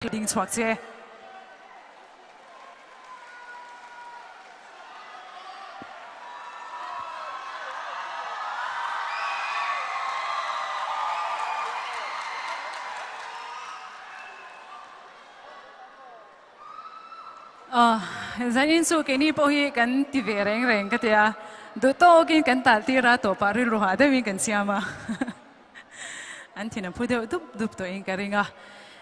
Ding chhuak che. Zanin chu keini pawh hi kan ti ve reng reng ka tia, duh tawkin kan talh tir a, tawpah rilru hah deuhin kan siam a. An thin a phu deuh dup dup tawhin ka ring a.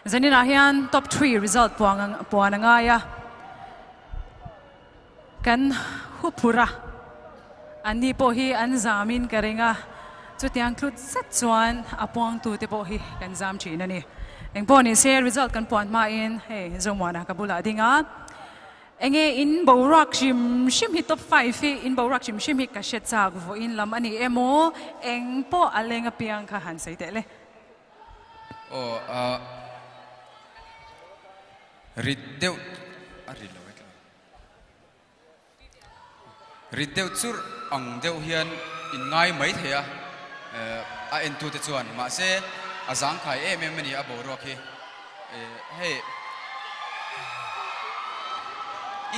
Zaninah hian top three result puang puan a ngai a. Kan huphur a, anni pawh hi an zamin ka ring a. Chutiang tlut zet chuan a puangtute pawh hi kan zam thin a ni. Engpawh ni se result kan puan hmain hei Zomuana ka bulah a ding a. Enge in boruak hrim hrim hi top five hi in boruak hrim hrim hi ka hre chak vawiin lam a ni emaw eng pawh a leng apiang kha han sawi teh le. Aw ah rit deuh a rit lo e Rit deuh churh ang deuh hian in ngai mai thei a, a entute chuan. Mahse, a zangkhai em em a ni a boruak hi. Hei,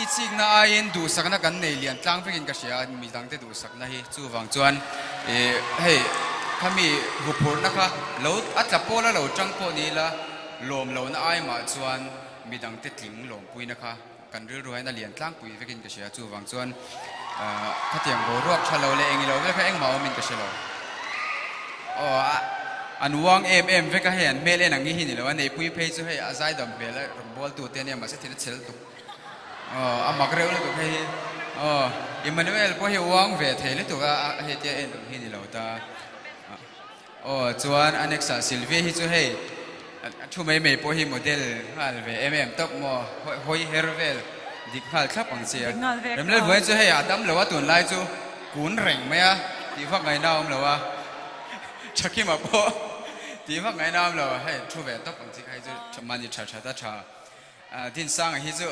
i chikna aiin duhsakna kan nei lian tlang vekin ka hria a, midangte duhsakna hi. Chuvang chuan, hei, khami huphurhna kha lo a tla pawla lo tang pawh ni ila, lawm lohna ai mah chuan midangte tling lawmpuina kha Kan rilru hian a lian tlangpui vekin ka hria, chuvang chuan khatiang boruak tha lo leh eng ilo vel kha engmah awmin ka hre lo. Aw an uang em em vek a, hei an hmel en ang hi hi ni lo a, neihpui phei chu hei a zaidam hmel a rawn bawl tu te ania mahse thil a chhel tuk. Aw a mak reuh lutuk hei hi. Aw Emmanuel pawh hi uang ve thei lutuk a, hei tia en ang hi ni lo ta. Aw chuan a next ah Sylvia hi chu hei a thu mai mai pawh hi model nghal ve em em tawp maw hawi her vel dik nghal thlap ang che a. Remlal Vuain chu hei a dam lo a tunlai chu kun reng mai a tih vak ngaihna a awm lo a Thakima pawh tih vak ngaihna a awm lo hei thu ve tawp ang chi kha hi chu mahni tha that a tha. Dinsanga hi chu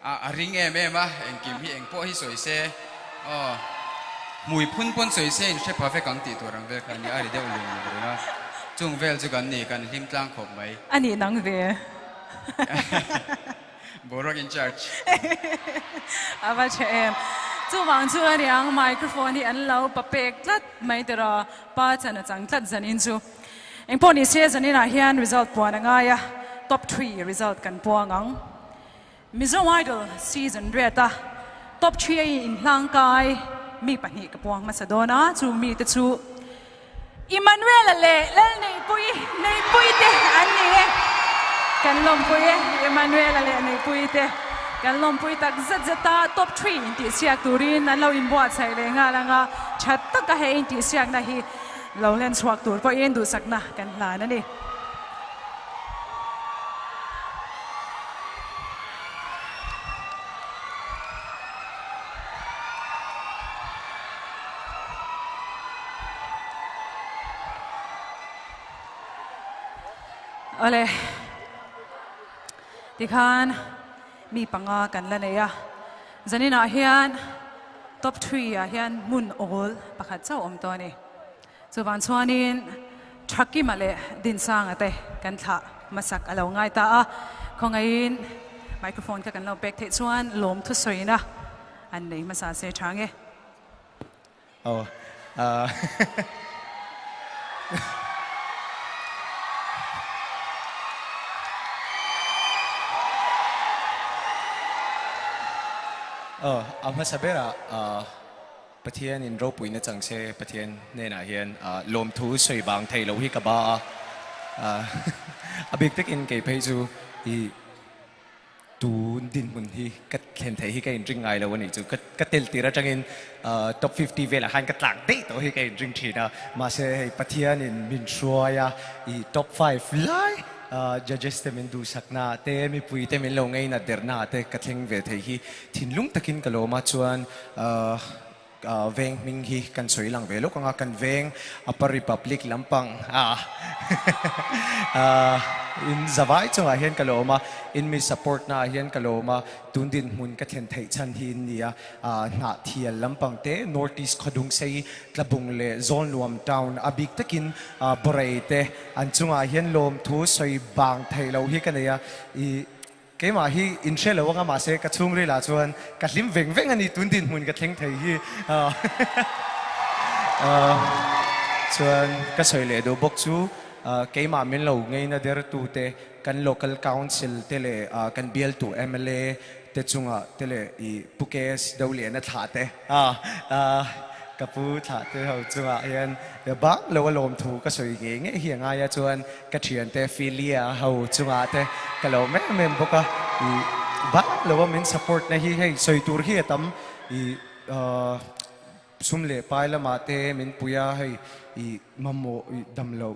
a ring em em a, engkim hi eng pawh hi sawi se, aw, hmui phun pawn sawi se in hre pha vek ang tih tur ang vel kha a ni, a ri deuh lung lung reng a, chung vel chu kan ni, kan hlim tlang khawp mai. A nih nang ve. Boruak in charge. A va tha em. Chuvang chu a niang microphone hi an lo pa pek tlat mai tiraw, pa chan a chang tlat zanin chu. Engpawh ni se zaninah hian result puan a ngai a, top three result kan puang ang. Mizo Idol season riat a top three a inhlangkai mi pahnih ka puang hmasa dawn a, chu mite chu Emmanuel-a leh Lalneihpuii Neihpuii te an ni e. Kan lawmpui e, Emmanuel-a leh Neihpuii te kan lawmpui tak zet zet a, top three intihsiak turin an lo inbuatsaih leh nghal ang a, tha taka he intihsiakna hi Lo len chhuak tur pawhin duhsakna kan hlan a ni. Awle, tikhan mi panga kan la nei a, zaninah hian top three ah hian hmun awl pakhat chauh awm tawh a ni. Chuvang chuanin Thakima leh Dinsanga te kan thlah hmasak a lo ngai ta a, khawngaihin microphone kha kan lo pek theih chuan lawm thusawina an nei hmasa se tha nge. Aw ah. Aw a hmasa berah ah. Pathian in ropuina chang se Pathian hnenah hian lawmthu sawi bang thei lo hi ka ba a, a bik takin kei phei chu i tun dinhmun hi ka thlen theih hi ka inring ngai lo a nih chu. Ka tel tir atangin top 50 velah khan ka tlak daih tawh hi ka inring thin a, mahse hei Pathian in min hruai a, i top 5 lai judges te min duhsakna te mipui te min lo ngeinat derna te ka thleng ve thei hi thinlung takin ka lawm a, chuan Ahh. Veng hming hi kan sawi lang ve lawk ang a, kan veng Upper Republic lampang in zavai chungah hian ka lawm a, in mi support naah hian ka lawm a, tun dinhmun ka thlen theih chhan hi in ni a, Hnahthial lampang te, North East Khawdungsei, Tlabung leh Zawlnuam town a bik takin Borei te an chungah hian lawmthu sawi bang theih loh hi ka nei a, i Keimah hi in hre lo anga mahse ka chhungril ah chuan ka hlim veng veng a ni tun dinhmun ka thleng thei hi chuan ka sawi leh duh bawk chu keimah min lo ngeina der tu te kan local council te leh kan bialtu mla te chungah te leh i Pu KS Doliana thlah te Ka pu thlah te ho chungah hian bak lo a lawm thu ka sawi ngei ngei hi a ngai a, chuan ka thiante Philia ho chungah te ka lo em em bawk a, i bak lo a min support na hi hei sawi tur hi a tam, i sum leh pai lamah te min pui a, hei i mamawh i damloh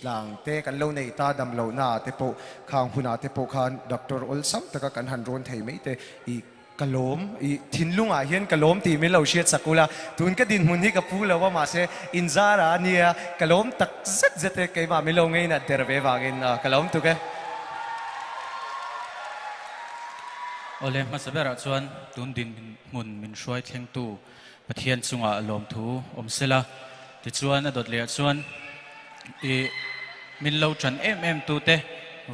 hlang te kan lo nei ta damloh naah te pawh khang hunah te pawh khan doctor awlsam taka kan han rawn thei mai te i Ka lawm, i thinlungah hian ka lawm tih min lo hriat sak ula, tun ka dinhmun hi ka pu lo a mahse inzara a nia, ka lawm tak zet zet e, keimah min lo ngeinat der ve vangin ka lawm tuk e. Awle, hmasa berah chuan tun dinhmun min hruai thlengtu Pathian chungah lawmthu awm sela, tichuan a dawt lehah chuan i min lo ṭan em em tute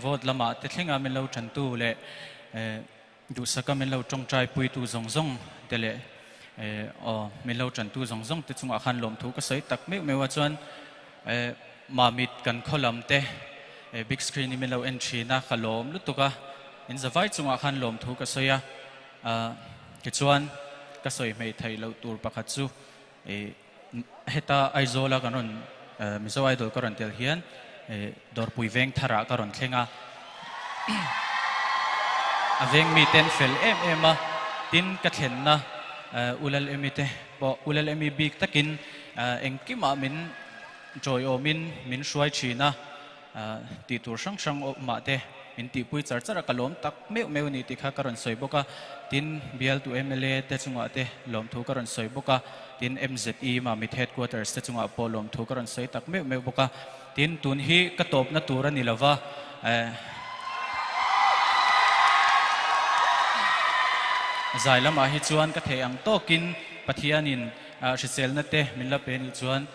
vote lamah te thlenga min lo ṭantu leh Duhsaka min lo tawngtai puitu zawng zawng te leh aw min lo tantu zawng zawng te chungah khan lawmthu ka sawi tak meuh meuh a chuan Mamit kan khaw lam te big screen in min lo en thin a ka lawm lutuk a in zavai chungah khan lawmthu ka sawi a tichuan ka sawi hmei theih loh tur pakhat chu heta Aizawl a kan rawn Mizo Idol ka rawn tel hian Dawrpui veng tharah ka rawn thleng a, a veng miten fel em em a, tin ka thlenna Ulal Emi te pawh Ulal Emi bik takin engkimah min tawiawmin min hruai thin a, tih tur hrang hrang awmah te min tihpui char char a, ka lawm tak meuh meuh a ni tih kha ka rawn sawi bawk a, tin bialtu mla te chungah te lawmthu ka rawn sawi bawk a, tin MZE Mamit Headquarters te chungah pawh lawmthu ka rawn sawi tak meuh meuh bawk a, tin tun hi ka tawpna tur a ni lova, zai lamah hi chuan ka theih ang tawkin Pathianin Hriselna te min la pe nih chuan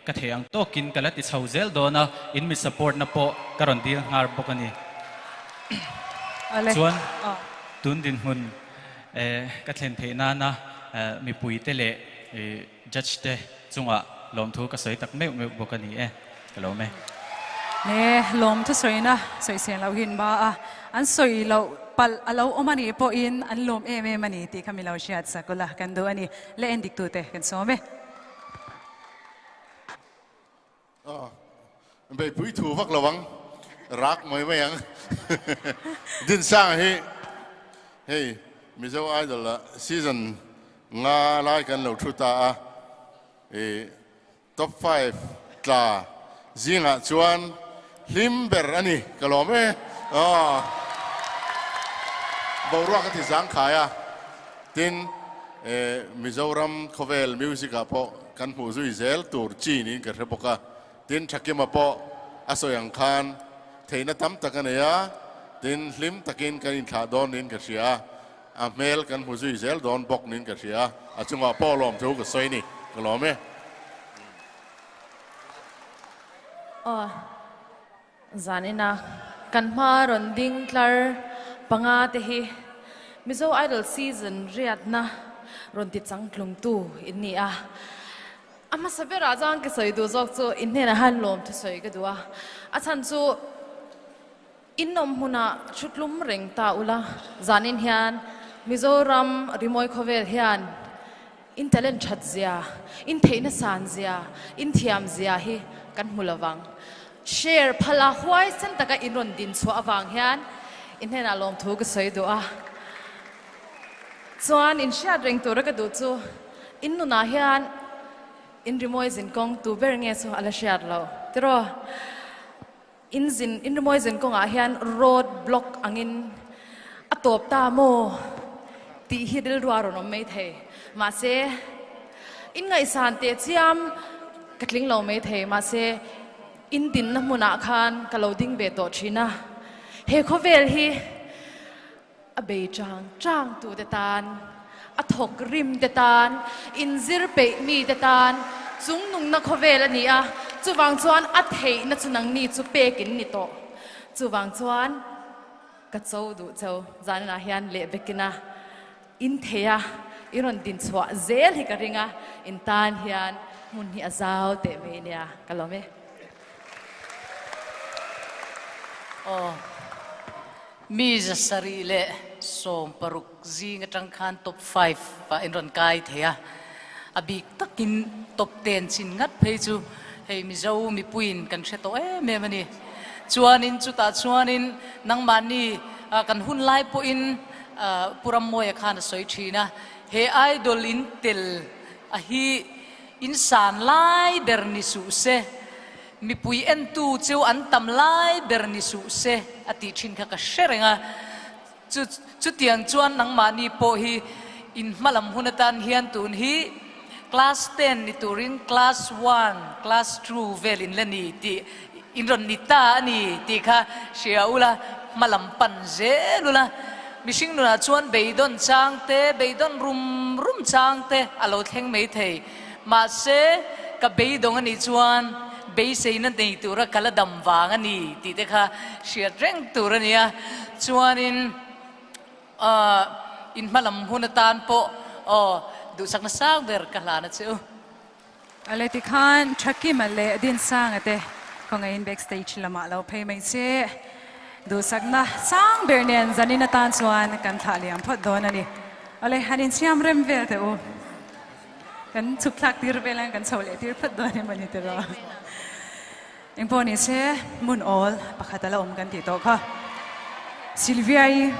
ka thei ang tawkin ka la ti chho zel dawn a, in mi support na pawh ka rawn dil nghar bawk a ni. Chuan tun dinhmun ka thlen theih nana mipui te leh judge te chungah lawmthu ka sawi tak meuh meuh bawk a ni e, ka lawm e. Ne lawmthu sawina sawisel loh hi an ba a, an sawi loh palh a lo awm a nih pawhin an lawm em em a ni tih kha mi lo hriat sak ula kan duh a ni. Le en dik tute kan sawm e. Aw, beipui thu vak lo ang, rak mai mai ang. Dinsanga hi hei Mizo Idol ah season nga lai kan lo thu ta a, i Top five tla zingah chuan hlim ber a ni ka lawm e. Aw boruak a ti zangkhai a, tin Mizoram khawvel music ah pawh kan hmuh zui zel tur chi niin ka hre bawk a, tin Thakima pawh a sawi ang khan theihna tam tak a nei a, tin hlim takin kan inthlah dawn niin ka hria a, a hmel kan hmu zui zel dawn bawk niin ka hria a, a chungah pawh lawm thu ka sawi ni, ka lawm e. Aw, zanina kan hma rawn ding tlar panga te hi Mizo Idol season riatna rawn ti changtlungtu in ni a. A hmasa berah chuan ka sawi duh zawk chu in hnenah hian lawm thusawi ka duh a, a chhan chu, In awm hmunah thutlum reng ta ula, zanin hian Mizoram rimawi khawvel hian in talent that zia, in theihna san zia, in thiam zia hi kan hmu lovang. Share phala huaisen taka in rawn din chhuah avang hian in hnenah lawmthu ka sawi duh a. Chuan in hriat reng tura ka duh chu in nunah hian in rimawi zinkawng tu ber nge chu a la hriat lo tiraw? In zin, in rimawi zin kawngah hian road block angin a tawp ta maw tih hi rilru a rawn awm mai thei. Mahse, In ngaihsan teh chiam ka tling lo mai thei mahse in dinna hmunah khan ka lo ding ve tawh thin a. He khawvel hi a bei chang chang tute tan, a thawk rim te tan, inzir peih mi te tan chung nungna khawvel a ni a, chuvang chuan a theihna chu nangni chu pek in ni tawh. Chuvang chuan ka cho duh cho zaninah hian leh bekin a in thei a, i rawn din chhuah zel hi ka ring a, in tan hian hmun hi a zau teh mai nia ka lawm e. Aw. Mi 760 zing atang khan top 5 ah in rawn kai thei a, a bik takin top 10 chin ngat phei chu hei Mizo mipuiin kan hre tawh em em a ni. Chuanin chutah chuanin nangmahni kan hun lai pawhin Pu Rammawia khan a sawi thin a, he idol in tel a hi in san lai ber ni suh se, Mipui entu chu an tam lai ber ni suh se a tih thin kha ka hre reng a. Chu chutiang chuan nangmahni pawh hi in hmalam hun atan hian tun hi class ten ni turin class one, class two vel in la ni tih in rawn ni ta a ni tih kha hria ula, hmalam pan zel ula. Mihring nunah chuan beidawn chang te, beidawn rum rum chang te a lo thleng mai thei. Mahse, ka beidawng a nih chuan beiseina nei tura ka la dam vang a ni tih te kha hriat reng tur a ni a. Chuanin in hmalam hun atan pawh aw duhsakna sang ber ka hlan a che u. A leh tikhan Thakima leh Dinsanga te kawngaihin backstage lamah lo phei mai che. Duhsakna sang ber nen zanin atan chuan kan thlah liam phawt dawn a ni. Awle, han insiam rem vel teh u. Kan chhuk thlak tir vel ang kan chho leh tir phawt dawn em a ni tiraw? Engpawh ni se hmun awl pakhat a la awm kan tih tawh kha. Sylvia-i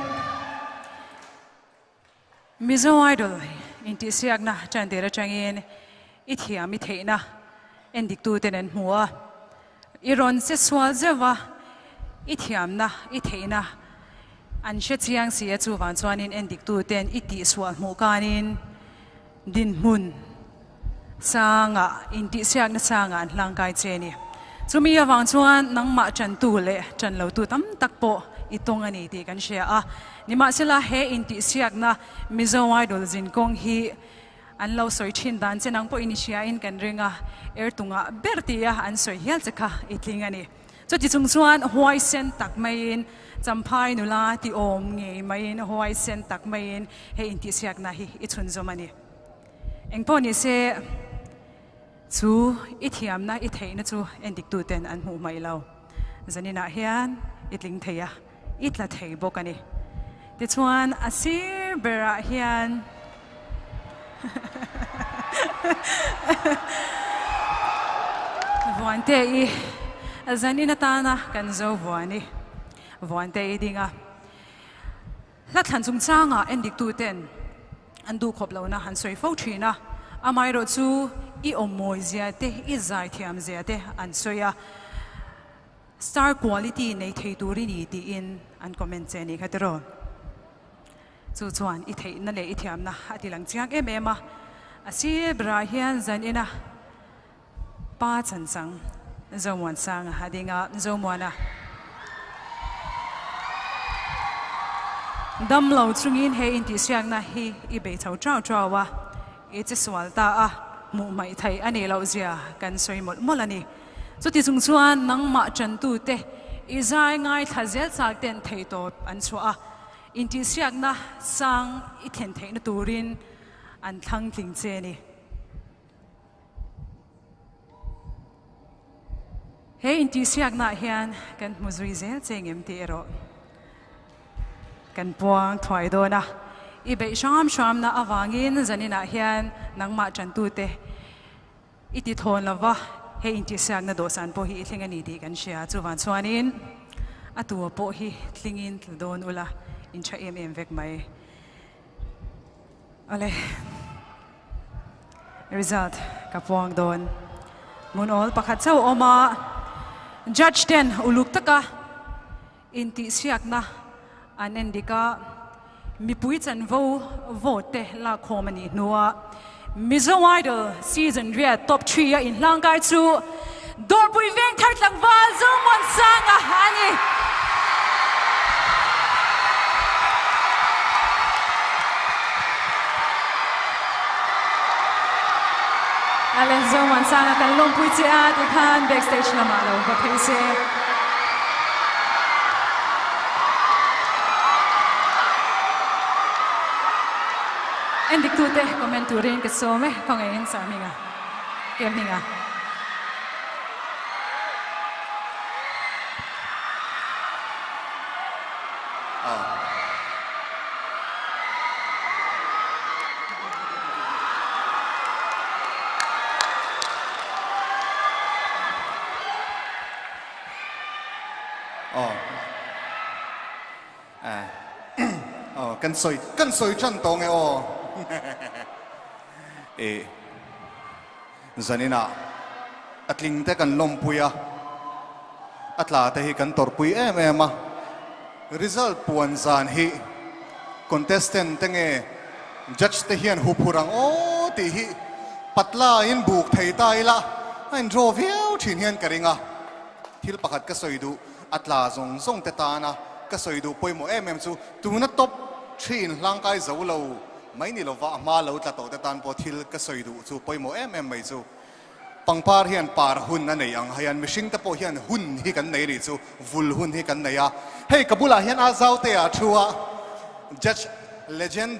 Mizo Idol intihsiakna tan tir atangin i thiam i theihna endiktuten an hmu a. I rawn che sual zeuh a, i thiamna, i theihna an hre chiang si a, chuvang chuanin endiktuten i tihsual hmuh kanin dinhmun sangah, intihsiakna sangah an hlangkai che a ni. Chumi avang chuan nangmah tantu leh tan lotu tam tak pawh i tawng a ni tih kan hria a. Nimahsela he intihsiakna Mizo Idol zinkawng hi An lo sawi thin dan che nang pawhin i hriain kan ring a, er tungah ber tia an sawi hial che kha i tling a ni. Chuti chung chuan huaisen tak maiin Champhai nula ti awm ngei maiin huaisen tak maiin hei intihsiakna hi i chhunzawm a ni. Engpawh ni se chu i thiamna i theihna chu endiktuten an hmuh hmaih lo. Zaninah hian i tling thei a. I tla thei bawk a ni. Tichuan a sir berah hian Vuante i zanin atana kan zo vuan i Vuante i ding a. Hla thlan chungchangah endiktuten an duhkhawp lohna han sawi fo thin a, amaherawh chu i awm mawizia te, i zaithiam zia te an sawi a. Star quality nei thei tur i ni tiin an comment che ni kha tiraw? Chu chuan i theihna leh i thiamna a ti lang chiang em em a, a sir berah hian zan ina pa chanchang Zomuansanga a ding a, Zomuana damlo chungin he intihsiakna hi i bei chho chau chau a, i che sual ta a, hmuh hmaih theih a nih loh zia kan sawi mawlh mawlh a ni. Chuti chung chuan nangmah tantute i zai ngaithla zel chak ten theihtawp an chhuah a, intihsiakna sang i thlen theihna turin an thlang tling che a ni. He intihsiaknaah hian kan hmu zui zel che ngem tih erawh kan puang thuai dawn a. I beih hram hramna avangin zaninah hian nangmah tantute I ti thawn lo va, hei intihsiakna dawhsan pawh hi i thleng a ni tih kan hria. Chuvang chuanin a tua pawh hi tlingin tla dawn ula, in tha em em vek mai. Awle, result ka puang dawn. Hmun awl pakhat chauh awm a, judge ten uluk taka intihsiakna an en dik a, mipui chanvo vote te lakkhawm a nih hnua Mizo Idol season riat top 3 a inhlangkai chu Dawrpui veng thar tlangval Zomuansanga a ni. Ale Zomuansanga kan lawmpui che a tikhan backstage lamah lo va phei se. Endiktute comment turin ka sawm e, khawngaih in Sarhminga, Kemhminga. Aw. Aw kan sawi kan sawi tan tawng e aw. E zaninah a tling te kan lawmpui a, a tla te hi kan tawrhpui em em a. Result puan zan hi contestant te nge judge te hian huphur ang aw tih hi patla in buk thei ta ila a in draw viau thin hian ka ring a. Thil pakhat ka sawi duh a tla zawng zawng te tana ka sawi duh pawimawh em em chu tuna top thin hlangkai zo lo mai ni lova a hma lo tla tawh te tan pawh thil ka sawi duh chu pawimawh em em mai chu Pangpar hian par hun a nei ang hian mihring te pawh hian hun hi kan nei nih chu vul hun hi kan nei a. Hei ka bulah hian a zau te ah thu a judge legend.